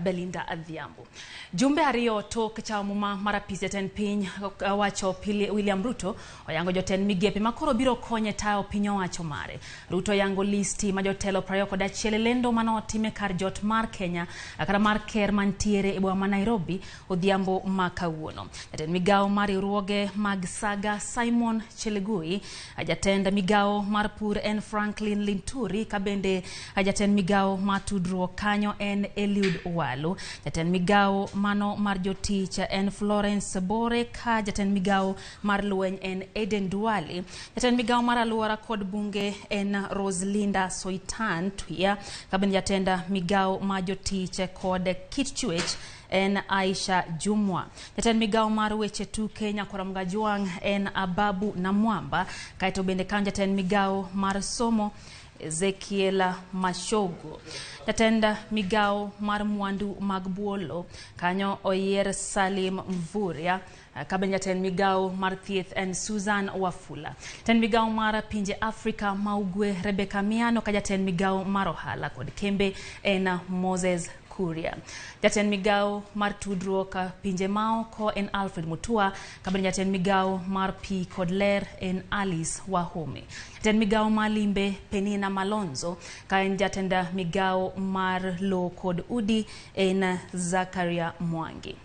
Belinda Adhiambo. Jumbe ariyo tok chawo muma mar apis jatend piny owacho William Ruto oyango jotend migepe makoro biro konye tayo piny owacho mare. Ruto oyango listi ma jotelo 21 lendo mane otime kar jot mar Kenya kata mar ker mantiere e boma ma Nairobi odhiambo ma kawuono. Jatend migawo mar riwruoge mag Saga Simon Chelugui, jatend migawo mar pur en Franklin Linturi, ka bende jatend migawo mar tudruok kanyo en Eliud Walu. Jatend migawo mano mar jotich en Florence Bore, ka jatend migawo mar lweny en Eden Duale. Jatend migawo mar alwora kod bunge en Roselinda Soitan Tuya, ka bende jatend migawo mar jotich kod kit chwech en Aisha Jumwa. Jatend migawo mar weche tuke Nyakora Mgajwang' en Ababu Namwamba, kaeto bende kanyo jatend migawo mar somo Ezekiel Mashogo. Jatend migawo mar mwandu mag buolo kanyo oyier Salim Mvurya, ka bende jatend migawo mar thieth en Susan Wafula. Jatend migawo mar pinje Afrika ma Ugwe Rebecca Miano, ka jatend migawo mar ohala kod kembe en Moses Kuria. Jatend migawo mar tudruok pinje maoko en Alfred Mutua, ka bende jatend migawo mar pi kod ler en Alice Wahome. Jatend migawo mar limbe Penina Malonzo, ka en jatend migawo mar lowo kod udi en Zakaria Mwangi.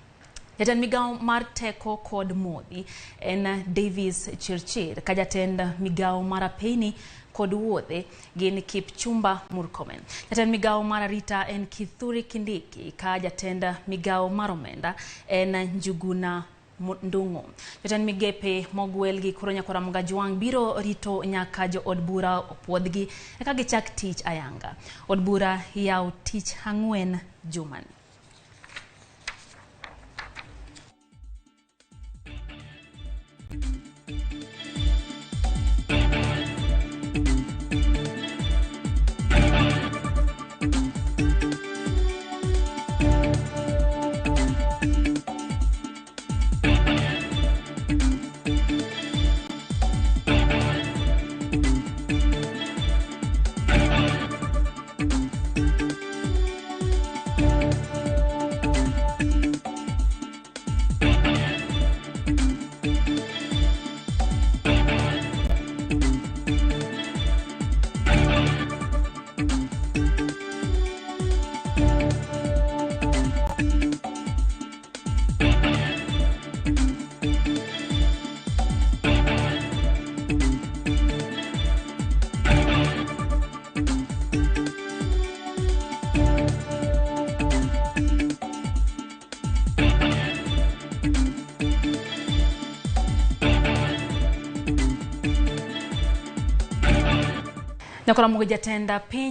Jatend migawo mar teko kod modhi en Davis Chirchir, ka jatend migawo mar apeyni kod wuodhe gin Kipchumba Murkomen. Jatend migawo mar arita en Kithure Kindiki, ka jatend migawo mar omenda en Njuguna Ndung'u. Jatend migepe mogwel gi koro Nyakwar Mgajwang' biro rito nyaka jo od bura opuodhgi eka gichak tich ayanga. Od bura yawo tich ang'wen jumani. Nyakwar Ramogi jatend piny